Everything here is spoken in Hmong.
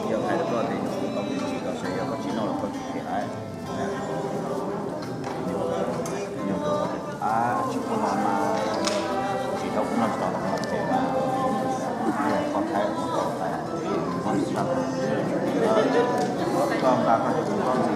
Yog hais rau koj tias yus kuv tau tsis tau sawv, yog koj tsis noj los koj tsis them lawm. Nyuag tus, a, tsis pub no mas tsis tau, kuv noj tsis tau los koj them mas, koj thaij mus tau tas, koj nqa koj cov kua txob ntxiv